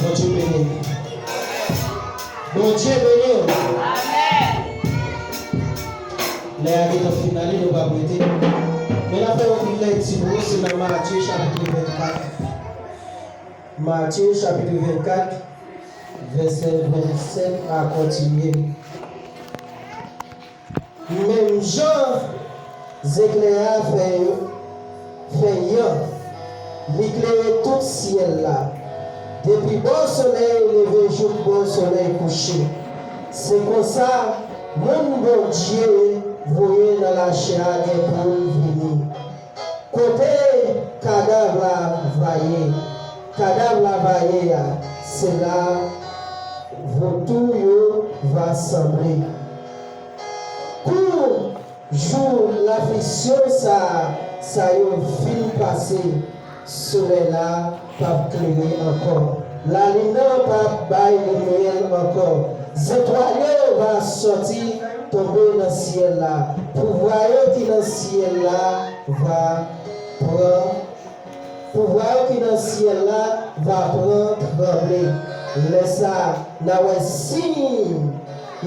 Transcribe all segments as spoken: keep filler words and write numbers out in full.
Bondye beni w. Bondye beni w. Lè a gentan fin ale, nou p ap rete. Men n ap fè yon ti lekti pou nou, se nan Matye chapit vennkat. Matye chapit vennkat, vèsè vennsenk a kontinye. Menm jan zeklè a fè, fè yan, li klere tout syèl la, depi bò solèy leve jouk bò solèy kouche. Se konsa, moun Bondye voye nan lachè a gen pou l vini. Kote kadav la va ye, kadav la va ye a, se la voutou yo va sanble. Kou jou lafliksyon sa, sa yo fin pase, solèy la p ap klere ankò. Lalin nan p ap bay limyè l ankò. Zetwal yo va sòti tonbe nan syèl la. Pouvwa yo ki nan syèl la va pran, pouvwa yo ki nan syèl la va pran tranble. Lè sa a, n a wè siy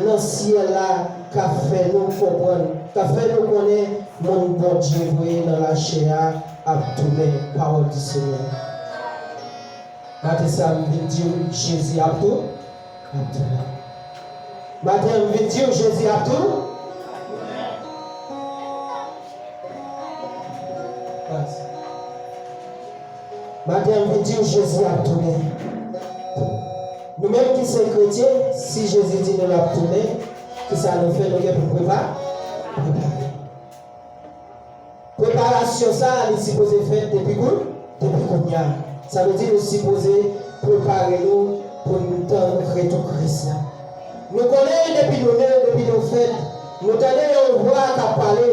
nan syèl la k ap fè nou konprann, k ap fè nou konnen moun Bondye voye nan lachè a ap tounen. Pawòl di Senyè. Maten sa a, m vin di w, Jezi ap tou, ap tounen. Maten an, m vin di w, Jezi ap tou. Maten an, m vin di w, Jezi ap tounen. Nou menm ki se kretyen, si Jezi di nou l ap tounen, kisa nou fè? Nou gen pou prepa-, prepare. Preparasyon sa a, li sipoze fèt depi kou-, depi kounye a. Sa vle di nou sipoze prepare nou pou n tann retou Kris la. Nou konnen depi nou ne, depi nou fèt, nou tande yon vwa k ap pale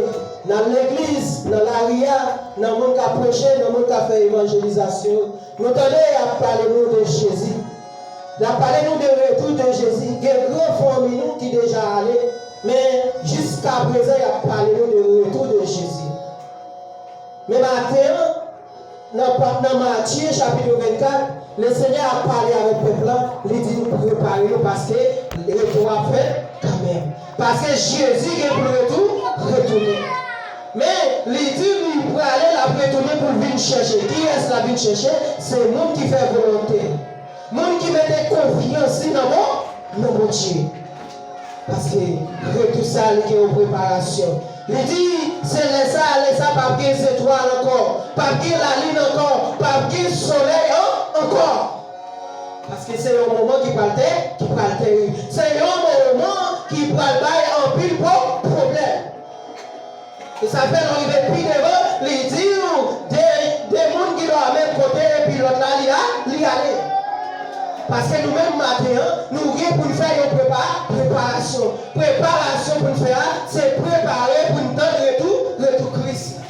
nan legliz, nan lari a, nan moun k ap preche, nan moun k ap fè evanjelizasyon. Nou tande y ap pale nou de Jezi. Y ap pale nou de retou de Jezi. Gen gran fanmi nou ki deja ale, men jiskaprezan y ap pale nou de retou de Jezi. Men maten an, nan pa-, nan Matye chapit vennkat, Lesenyè ap pale avèk pèp la, li di nou prepare nou paske retou a ap fèt kanmenm. Paske Jezi gen pou l retou-, retounen. Men, li di li prale, l ap retounen pou l vin chèche. Kiyès l ap vin chèche? Se moun ki fè volonte l. Moun ki mete konfyans li nan Bon-, nan Bondye. Paske retou sa a, li gen yon preparasyon. Li di, se lè sa a, lè sa a, p ap gen zetwal ankò, p ap gen lalin ankò, p ap gen solèy an-, ankò. Paske se yon moman ki pral tè-, ki pral terib. Se yon moman ki pral bay anpil pwo-, pwoblèm. E sa fè lè w rive pi devan, li di w de, de moun ki dòmi menm kote, epi lòt la, li a, li ale. Paske nou menm maten an, nou gen pou n fè yon prepa-, preparasyon. Preparasyon pou n fè a, se prepare pou n tann retou, retou Kris la.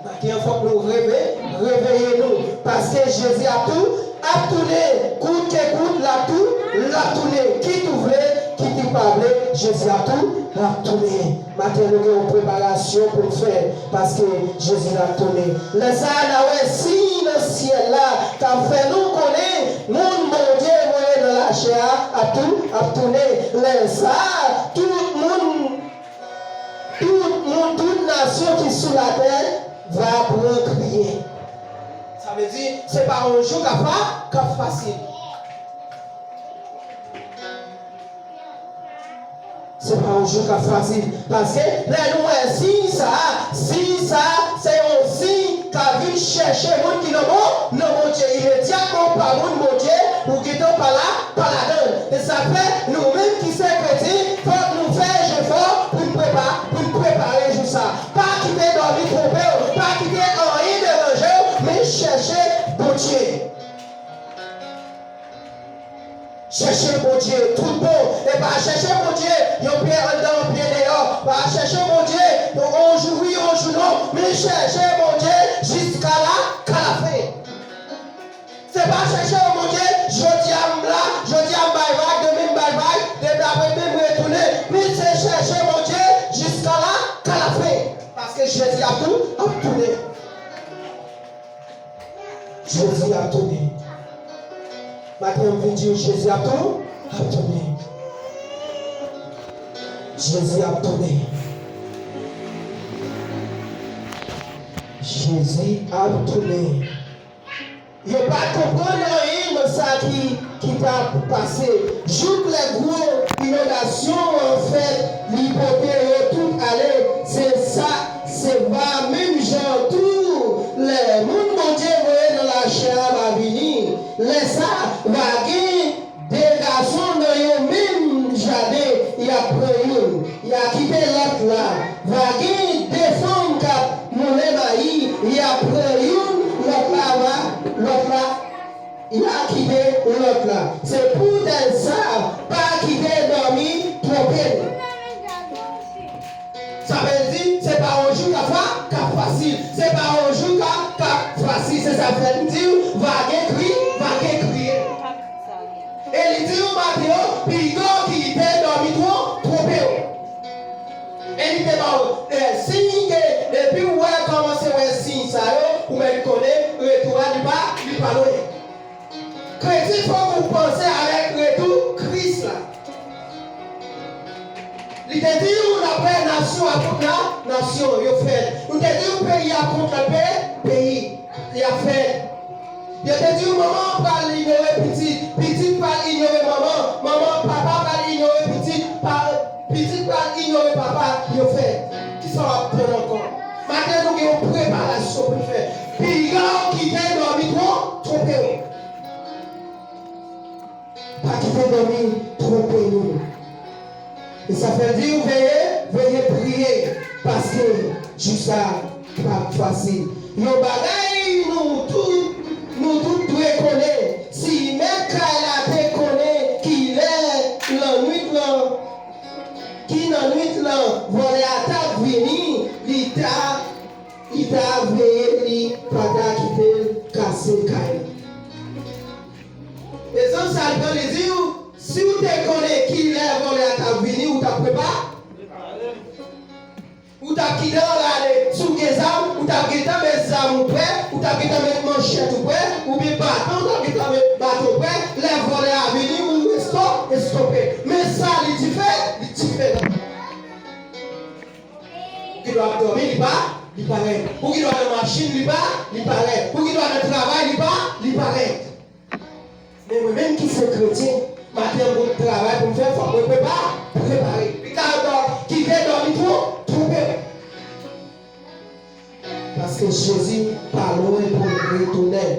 Maten an, fòk nou reve-, reveye nou, paske Jezi ap tou, ap tounen, kout ke kout, l ap tou, l ap tounen, kit ou vle, kit ou pa vle, Jezi ap tou, l ap tounen. Maten an, nou gen yon preparasyon pou n fè, paske Jezi l ap tounen. Lè sa a, n a wè siy nan syèl la k ap fè nou konnen moun Bondye voye nan lachè a ap tou, ap tounen. Lè sa a, tout moun Tout moun, tout nasyon ki sou latè va pran kriye. Sa vle di, se pa yon jou k ap fa-, k ap fasil. Se pa yon jou k ap fasil. Paske lè nou wè siy sa a, siy sa a, se yon siy k ap vin chèche moun ki nan bon, nan Bondye. Imedyatman ou pa moun Bondye, ou gentan pa la, pa ladan l. E sa fè, nou menm ki se kretyen, fòk nou fè jefò pou n prepa-, pou n prepare jou sa a. Pa kite dòmi twonpe w, pa kite anyen deranje w, men chèche Bondye. Chèche Bondye tout bon, e pa chèche Bondye yon pye anndan, yon pye deyò. Pa chèche Bondye yon jou wi, yon jou non, men chèche Bondye jiska la, ka lafen. Se pa chèche Bondye, jodi a m la, jodi a m bay vag, demen m bay vag, demen apre demen m retounen. Men se chèche Bondye jiska la, ka lafen. Paske Jezi ap tou, ap tounen. Jezi ap tounen. Maten an, m vin di w, Jezi ap tou, ap tounen. Jezi ap tounen. Jezi ap tounen. Yo pa t konprann anyen nan sa ki, ki t ap pase. Jouk lè gwo inondasyon an fèt, li pote yo tout ale. Se sa, se va menm jan tou, lè moun Bondye voye nan lachè a va vini. Lè sa a, va gen de gason nan yon menm jaden, y ap pran youn, y a kite lòt la. Va gen de fanm k ap moulen mayi, y ap pran youn, lòt la va, lòt la, y a kite lòt la. Se poutèt sa, pa kite dòmi twonpe nou. Sa vle di, se pa yon jou k ap fa-, k ap fasil. Se pa yon jou k ap, k ap fasil. Se sa fè m di w, va gen kri, va gen kriye. E li di w maten an, piga w kite dòmi twon-, twonpe w. E li te ba w, e, siy ke, depi w wè, kòmanse wè siy sa yo, ou mèt konnen retou a li pa, li pa lwen. Kretyen, fòk ou panse avèk retou Kris la. Li te di w, dapre nasyon ap kont na-, nasyon, yo fèt. Nou te di w, peyi ap kont lòt pe-, peyi, y ap fèt. Yo te di w, manman pral inyore pitit, pitit pral inyore manman, manman, papa pral inyore pitit, pa, pitit pral inyore papa, yo fèt. Kisa w ap tann ankò? Maten, nou gen yon preparasyon pou n fè. Piga w kite dòmi twon-, twonpe w. Pa kite dòmi twonpe nou. E sa fè l di w, veye, veye priye, paske jou sa p ap fasil. Yon bagay nou tout, nou tout dwe konnen, si mèt kay la te konnen kilè lannwit lan, ki lannwit lan vòlè a t ap vini, li ta, li ta veye, li pa ta kite l kase kay la. Egzanp sa l pran, li di w, si w te konnen kilè vòlè a t ap vini, ou t ap prepa-, ou t ap kite anrale. Si w gen zam, ou t ap gentan met zam ou prè, ou t ap gentan met manchèt ou prè, oubyen baton, ou t ap gentan met baton prè. Lè vòlè a vini, ou esto-, estope. Men sa li dife-, li diferan. Ou gen dwa ap dòmi, li pa, li parèt. Ou gen dwa nan machin, li pa, li parèt. Ou gen dwa nan travay, li pa, li parèt. Men mwen menm ki se kretyen, maten an, m gon travay pou m fè, fòk mwen prepa-, prepare. Piga w dò-, kite dòmi twon-, twonpe w. Paske Jezi pa lwen pou l retounen.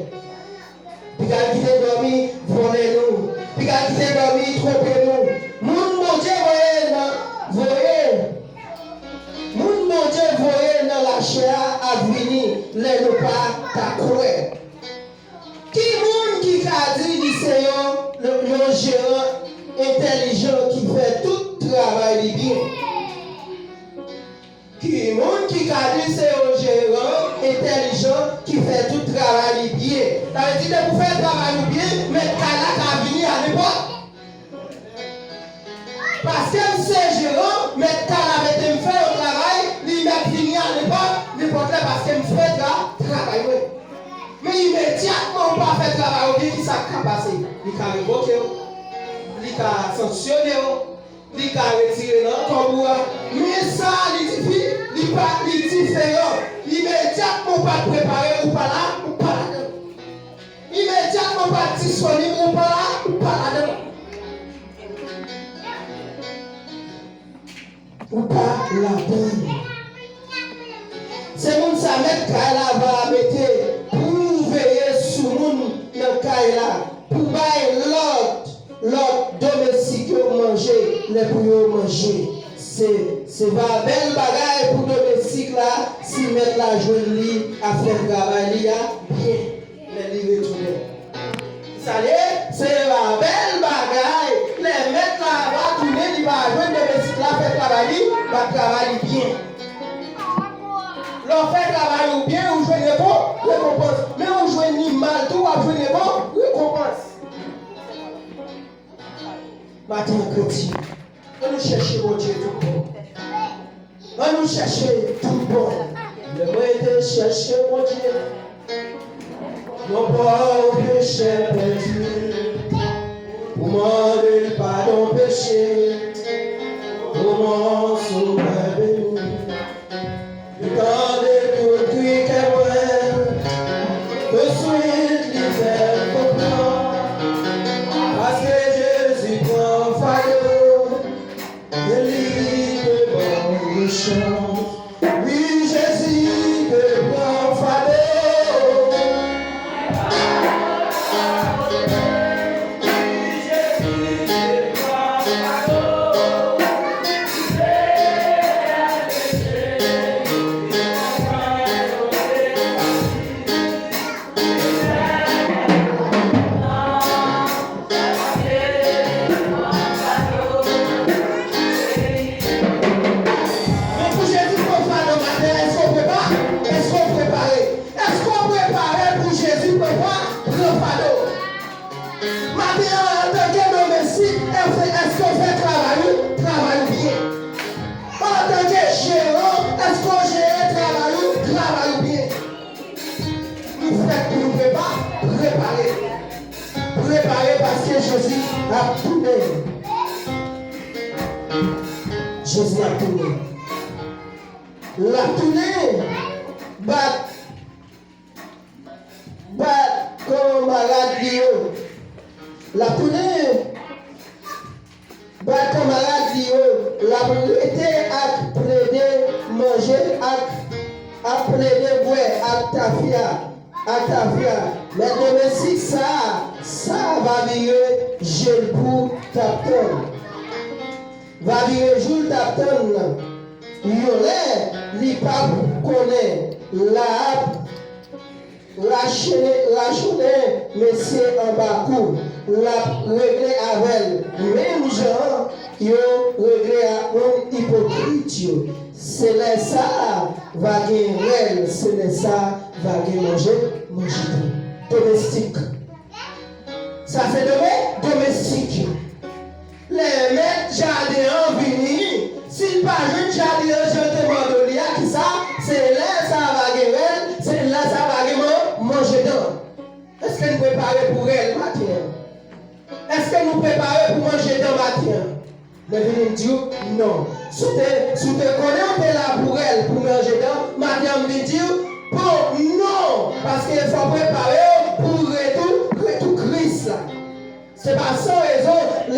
Piga l kite dòmi vòlè nou. Piga l kite dòmi twonpe nou. Moun Bondye voye nan, voye. Moun Bondye voye nan lachè a ap vini lè nou pa ta kwè. Ki moun ki ka di li se yon, yon jeran entèlijan ki fè tout travay li byen? Ki moun ki ka di se yon jeran entèlijan ki fè tout travay li byen? Sa vle di, depi w fè travay ou byen, mèt kay la ka vini a nenpòt. Paske m se jeran, mèt kay la mete m fè yon travay, li mèt vini a nenpòt, nenpòt lè paske m fè tra-, travay mwen. Men imedyatman ou pa fè travay ou byen, kisa k ka pase? Li ka revoke w, li ka sanksyone w, li ka retire nan kòb ou a. Men sa, li difi-, li pa, li diferan. Imedyatman ou pa t prepare, ou pa la, ou pa ladan. Imedyatman ou pa t disponib, ou pa la, ou pa ladan. Ou pa ladann. Se moun sa mèt kay la va mete pou veye sou moun nan kay la, pou bay lòt, lòt domestik yo manje lè pou yo manje. Se, se va bèl bagay pou domestik la si mèt la jwenn li ap fè travay li a byen lè li retounen. Sa ye, se va bèl bagay lè mèt la va tounen, li pa jwenn domestik la fè travay li, va travay li byen. Lè w fè travay ou byen, ou jwenn repo, rekonpans. Men ou jwenn li mal tou, w ap jwenn repo, rekonpans. Maten an kredi, ann nou chèche Bondye tout bon. Ann nou chèche tout bon. Lè mwen te chèche Bondye, yon pòv pechè pèdi, pou mande l padon peche, o mon Sovè beni. Li tande tout kri kè mwen, answit li fè m konprann, paske Jezi pran fado. E li te ban mwen chans. Wi, Jezi te pran fado. Men pou Jezi pran fado maten an, èske w prepa-, èske w prepare? Èske w prepare pou Jezi pran fa-, pran fado? Maten an, antanke domestik, èske, èske w fè travay ou, travay ou byen? Antanke jeran, èske w jere travay ou, travay ou byen? Nou fèt pou nou prepa-, prepare. Prepare paske Jezi ap tounen. Jezi ap tounen. L ap tounen. Bat, bat kanmarad li yo. L ap tounen. Bay kanmarad li yo, l ap rete ak plede manje ak ap plede bwè ak tafya, ak tafya. Men domestik sa, sa va vire je l pou t ap tann. Va vire jou l t ap tann nan. Yon lè, li p ap konnen l ap Rachene, rachonnen mesye anba kou, l ap regle avè l menm jan yo regle ak moun ipokrit yo. Se lè sa a va gen rèl, se lè sa a va gen manje, manje tou. Domestik. Sa se dome-, domestik yo. Lè mèt jaden an vini, si l pa jwenn jaden an jan l te mande w li a, kisa? Se lè sa a va gen rèl, se lè sa a va gen man-, manje dan. Èske n prepare pou rèl maten an? Èske nou prepare pou manje dan maten an? Mwen vini m di w, non. Si w te, si w te konnen w te la pou rèl, pou manje dan, maten an m vin di w, bon, non! Paske fò w prepare w pou retou, retou Kris la. Se pa san rezon,